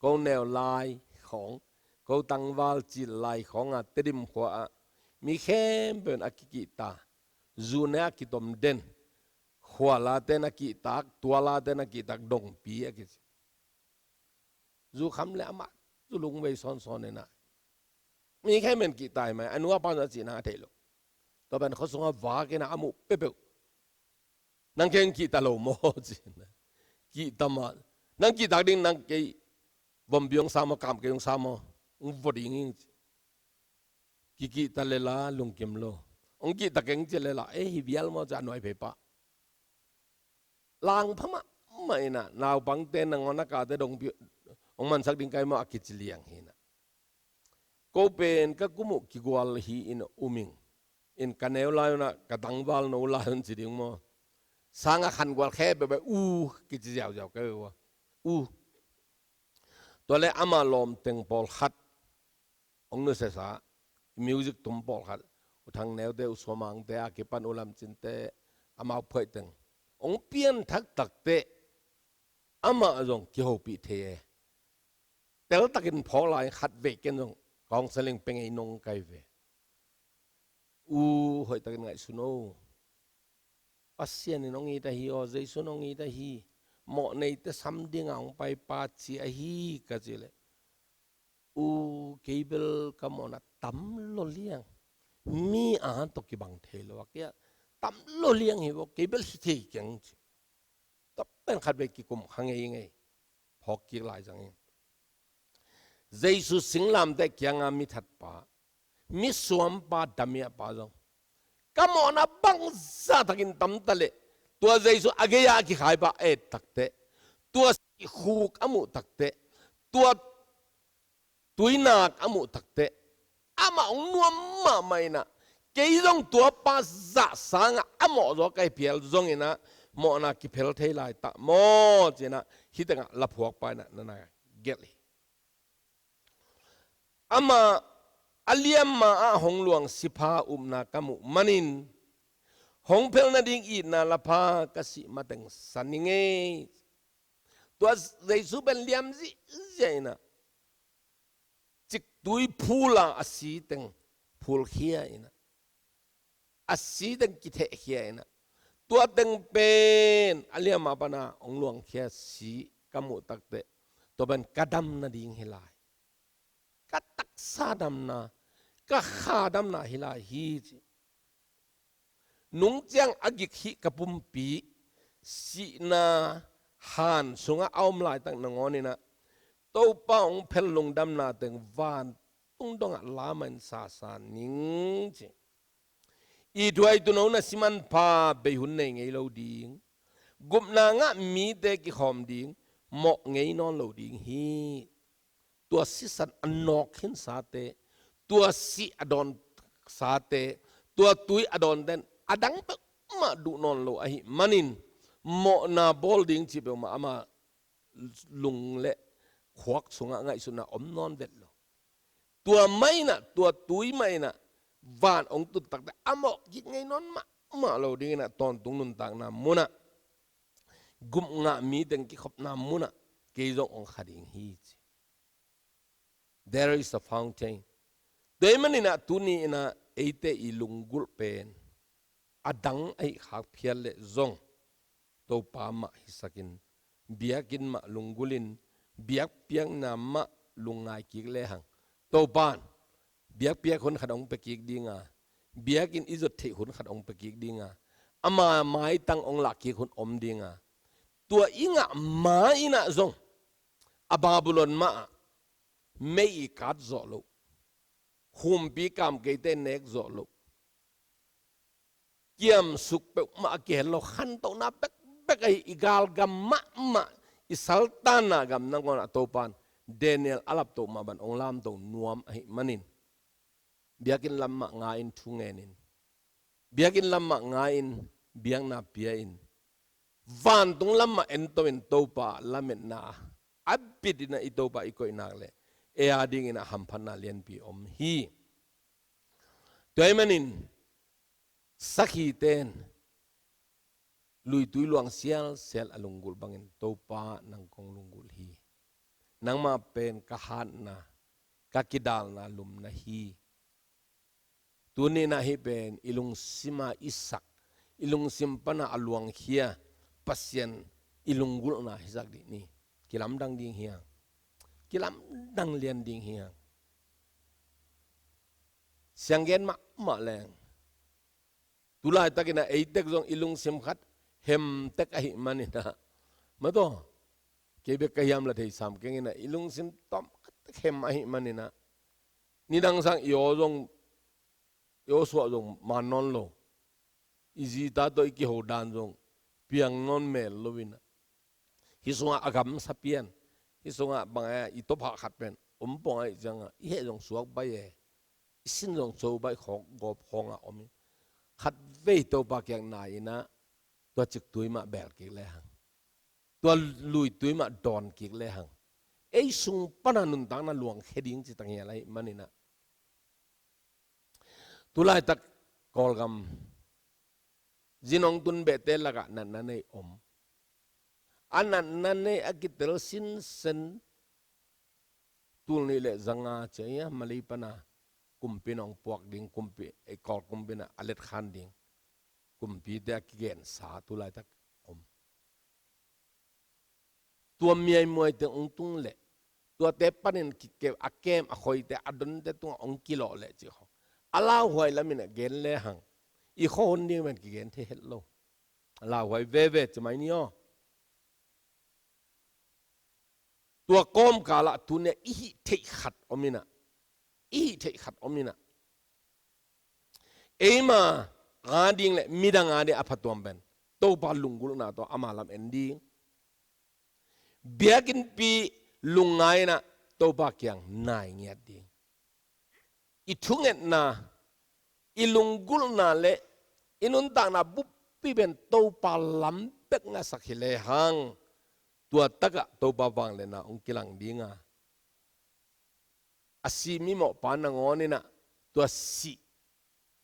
ko neu lai khawng, ko tangval cil lai khawng a Tedim khua ah mi khempeuh in a kikihta, zu ne a kitom den, khualate in a kihtak, tualate in a kihtak, dongpi a kici. Zu kham leh amah zu lungvei sawnsawn in ah, mi khempeuh in kihta hi mai, a nu a pa zong a cihna a theih loh. Tua pen khua sungah vak in ah a muh peuhpeuh, "Nang kei hong kihta lo maw?" ci in ah. "Kihta mah. Nang kihtak ding, nang kei vompi hong sa maw, kamkei hong sa maw? Hong vua ding hi," ci. Kikihta lel a lungkim lo. Hong kihta keng ci lel a, "Eh, hi vial maw?" ci a nuai phei pah. Langpha mahmah in ah, naupangte nangawn a kate dongpi hong mansak ding kai maw a kici liang hi in ah. Ko pen ka kum uh kigual hi in um ing. In ka neu lai un ah, ka tangval no lai un ci ding maw. Sang a khan gual khempeuh beh, "U," kici ziauziau ka ve ua. "U." Tua leh amah lawmteng pawlkhat hong nusiasa, music tum pawlkhat, U Thang Neute, U Sua Mangte, a kipan U Lam Cinte, amau phuaih teng hong pianthak takteh, amah zong kihopih thei e. Teltakin phawk lai, khatvei ken zong counseling pia ngei nong kai ve. "U, hoihtakin ngaihsun o. Pasian in hong it ahi aw, Jesu in hong it ahi. Mawhneite sam dinga hong paipa ci ahi," ka ci leh, "U, kei bel ka mawhna tam lo liang. Mi a tawh kibang thei lo a, kei a tam lo liang hi vo, kei bel hi thei keng ci. Tua pen khat vei kikum kha ngei ngei. Phawk kik lai zang in. Jesu singlamteh kianga mi thatpa, mi suampa, damiahpa zong, ka mawhna bangzah takin tam ta leh, tua Jesu a gei-a a kikhaipa a et takteh, tua sihkhuk a muh takteh, tua tuinak a muh takteh, amah hong nuam mahmah inah, kei zong tuapa zah sangah a mawh zaw ka hi phial zong inah, mawhna kiphel thei lai ta maw ci inah, hih tengah laphuakpa inah na na gelh hi. Amah a liamma ah hong luang sipha upna ka muh manin, hong phel nading itna lapha ka sih mateng sa ning ei. Tua Jesu pen liam zihziah inah, ciktui phula a si teng phulkhia inah, a si teng kithehkhia inah, tua teng pen a liamma pana hong luangkhia si ka muh takteh, tua pen ka dam nading hi lai, ka taksa damna, ka kha damna hi lai hi ci. Nungciang a gik hih ka pumpi sihna han sungah a om laitak nangawn inah, Topa hong phel lungdamna teng vantung dongah lamahin sasa ning ci. Ithuai tuuno na si manpha bei hun nei ngei lo ding, gupna ngah mite kikhawm ding, mawh ngei nawn lo ding hi. Tua sisan a nawk khinsate, tua sih a dawnsate, tua tui a dawnten a dang peuhmah duh nawn lo ahih manin, mawhna bawl ding cih peuhmah ama lung le khuak sungah ngaihsutna om nawn vet lo. Tua mah inah, tua tui mah inah, van hong tut takteh a mawh kik ngei nawn mahmah lo ding inah, tawntung nuntakna munah, gupna ngah mi teng kikhopna munah kei zong hong kha ding hi ci. There is a fountain. Tua ahih manin ah tuni in ah eite i lunggulh pen a dang ahih khak phial leh zong Topa mah hisakin, biakinn mah lunggulhin, biakpiakna mah lungngai kik lehang, Topa'n biakpiak hun khat hong pia kik ding a, biakinn i zot theih hun khat hong pia kik ding a, ama maitang hong lak kik hun om ding a, tua i ngah ma in ah zong a Babylon mah ah mei i kat zawh loh, humpi kamkeite nek zawh loh, kiamsuk peuhmah a kihel lo, khantohna bekbek ahi i galgam mahmah, i saltanna gam nangawn ah Topa'n Daniel a laptoh mah bang hong lamto nuam ahih manin, biakinn lam mah nga-in thu ngenin, biakinn lam mah nga-in biakna pia-in, vantung lam mah ento in Topa lametna a bit in ah i Topa i koih nak leh ei a dingin ah hamphatna lianpi om hi. Tua ahih manin sakhite'n luitui luang sialsial a lunggulh bangin, Topa nang kong lunggulh hi. Nangmah pen ka hatna, ka kidalna lum na hi. Tuni in ah hih pen i lungsim a i sak, i lungsim pan a luangkhia Pasian i lunggulhna hisak dih ni. Kilamdang ding hi hang. Kilamdang lian ding hi hang. Siang gen mahmah leng, tu laitakin ah eitek zong i lungsim khat hem tek ahih manin ah, mataw, kei bek ka hiam la thei sam keng in ah, i lungsim tawm khat tek hem ahih manin ah, nidang sang i aw zong, i aw suah zong man nawn lo, i zi ta tawh i kiho dan zong piang nawn mel lo in ah, hih sungah a gamsa pian, hih sungah bang a i tawphah khat pen om pong ahih ciangah i heh zong suak baih e, i sin zong co baih khawng, gawp khawngah om in, khatvei Topa kiang nai in ah tua ciktui mah beel kik lehang, tua luitui mah dawn kik lehang, ei sung pan a nuntakna luangkhia ding ci tanghial ahih manin ah, tu laitak Kawlgam zin hong tun behte lakah natna nei om. A natna nei a kitel sinsen, tul nih leh za nga ciang a Malay pan a kumpi in hong puak ding, kumpi, ei Kawl kumpi in ah a letkhan ding kumpite a kigensa tu laitak om. Tua miaimuaite hong tung leh, tuate panin kikep a kem a khoite a donte tungah hong kilawh leh cih khawng a lauhuai lamin ah gen lehang, i khua hun ding pen kigen thei het lo. Lauhuai veve ci mai ni aw. Tua kawmkal ah tuni-a i hih theih khat om in ah, i hih theih khat om in ah, eima ading le midang ading a phatuam pen Topa lunggulhna tawh ama lam en ding. Biakinnpi lungngai in ah Topa kiang nai ngiat ding. I thungetna, i lunggulhna le i nuntakna buppi pen Topa lam bek ngaihsak hi lehang, tua takah Topa vangliatna hong kilang ding a, a si mimawhpa nangawn in ah tua sih,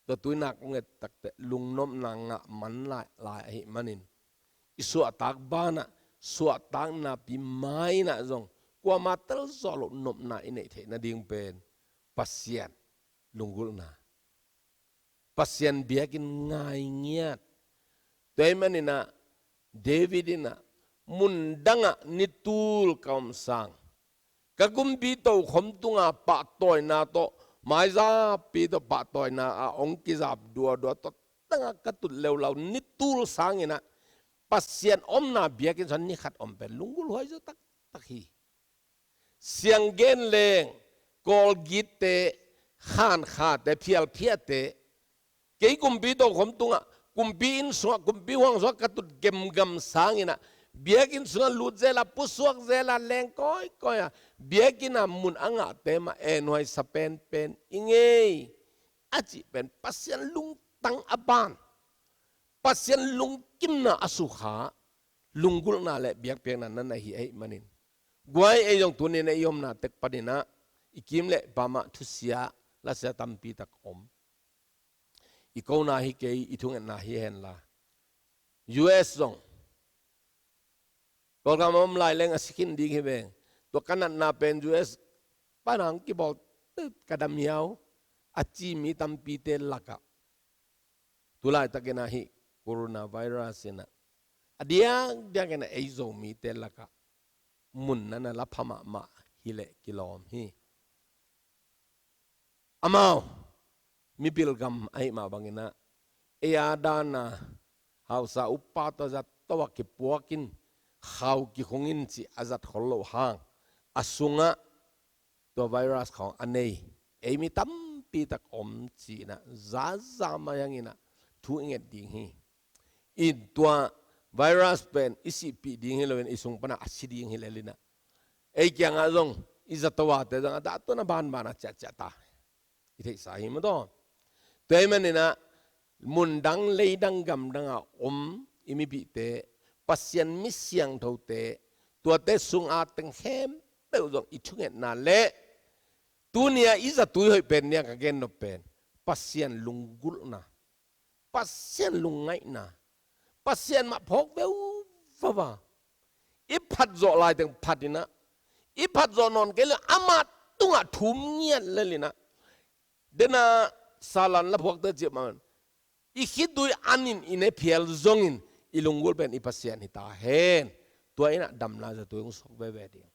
tua tuinak hong et takteh lungnopna ngah man lai, lai ahih manin, i suahtak banah, suahtakna pi mai in ah zong kuama telzawh loh nopna i neih theih nading pen Pasian lunggulhna, Pasian biakinn ngai ngiat. Tua ahih manin ah David in ah, mundangah nitul ka om sang, ka kumpi tokhom tunga pahtawina tawh, maizapi tawh pahtawina a hong kizap duadua tawh tangah ka tut leulau nitul sangin ah, Pasian omna biakinn sung ni khat om pen lunggulhhuai zaw taktak hi. Sianggen leng, kawlgitte, khankhate, phialphiate, kei kumpi tokhom tungah, kumpi inn sungah, kumpi huang sungah ka tut gemgam sangin ah, biakinn sungah lut zel a, pusuak zel a, leng kawikawi a, biakinn a mun a ngahte mah enhuai sa penpen i ngei, a cih pen Pasian lungtang a ban, Pasian lungkimna a sukha, lunggulhna le biakpiakna na na hi ahih manin, guai, ei zong tuni-in ah i omna tek panin ah i kim le pam ah thusia, lasia tampi tak om. I kona hi kei, i thungetna hi henla, U S zong, Kawlgam a om lai leng a si khin ding hi veng. Tua ka natna pen U S pan hong kibawl, ka dam hiau, a ci mi tampite lakah, tu laitakin ah hih coronavirus in ah, a diakdiakin ah ei Zomite lakah mun na na la pha mahmah hi leh kilawm hi. Amau mipil gam ahih mah bangin ah, ei a dan a hausa uppa tawh zat tawh a kipuak in, khau kikhung in cih a zat khol loh hang, a sungah tua virus khawng a nei ei mi tampi tak om ci-in ah, zaza mai hangin ah thu i nget ding hi. In tua virus pen i sihpih ding hi loin, i sung panah a si ding hi lel in ah, ei kiangah zong i zato ate zong a dahtuan a banban a ciahciah ta, i theihsa hi maw taw. Tua ahih manin ah mundang, leidang, gamdang a om i mipihte, Pasian mi siangthote, tuate sung a teng khempeuh zong i thungetna le tuni-a i zatui hoih pen ni-a ka gennop pen Pasian lunggulhna, Pasian lungngaihna, Pasian mah phawk veuva. I phatzawh laiteng phat in ah, i phatzawh nawn kei le amah tungah thum ngiat lel in ah, dena salan la phuakte ciah man, i khitui an in i ne phial zongin i lunggulh pen i Pasian hi ta hen. Tua in ah damna zatui hong suak veve ding.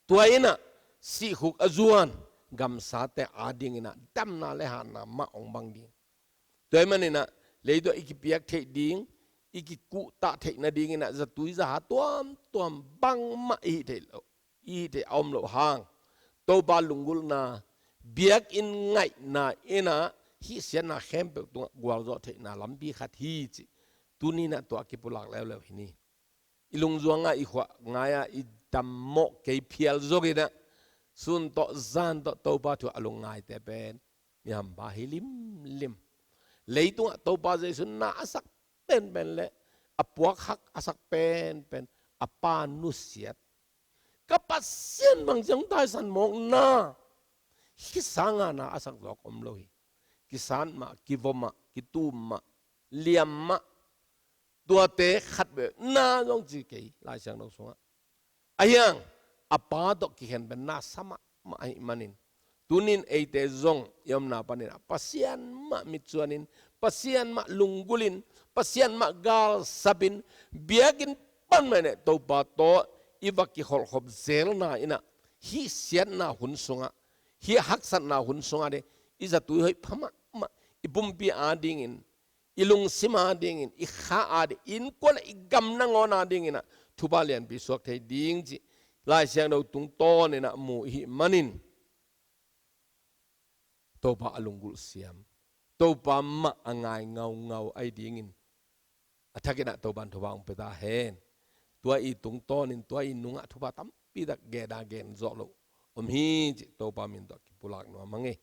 Tua in ah sihkhuk a zuan gamsate adingin ah damna le hatna mah hong bang ding. Tua ahih manin ah leitung ah i kipiak theih ding, i kikuhtah theih nadingin ah zatui zaha tuamtuam bangmah i hih theih loh, i hih theih a om loh hang, Topa lunggulhna, biakinn ngaihna in ah hih siatna khempeuh tungah gualzawh theihna lampi khat hi cih tuni-in ah tua a kipulak leuleu hi ni. I lungzuang a, i khuak ngai a, i dammawh kei phial zongin ah, sun tawh zan tawh Topa thu a lungngaite pen mi hampha hi limlim. Leitungah Topa Jesu na a sak penpen le a puak hak a sak penpen, a Pa nusiat, ka Pasian bang ciang taisan mawkna, hih sanga na a sak zawk om lo hi. Kisat mah, kivom mah, kitum mah, liam mah, tuate khat beh na zong ci kei Lai Siangtho sungah. Ahi hang a Pa tawh kikhen pen na sa mahmah ahih manin, tunin eite zong i omna panin ah Pasian mah mitsuanin, Pasian mah lunggulhin, Pasian mah galsapin, biakinn pan mah in ah Topa tawh i va kikholhkhop zelna in ah, hih siatna hun sungah, hih haksatna hun sungah ding i zatui hoih pha mahmah, i pumpi adingin, i lungsim adingin, i kha ading, innkuan ah i gam nangawn adingin ah thupha lianpi suak thei ding cih Lai Siangtho tungtawnin ah mu i hih manin Topa a lunggulh siam, Topa mah a ngai ngaungau ahi dingin a thakin ah Topa in thupha hong pia ta hen. Tua i tungtawnin tua i nungah thupha tampi tak gen a gen zawh loh om hi cih Topa min tawh kipulak nuam hang e.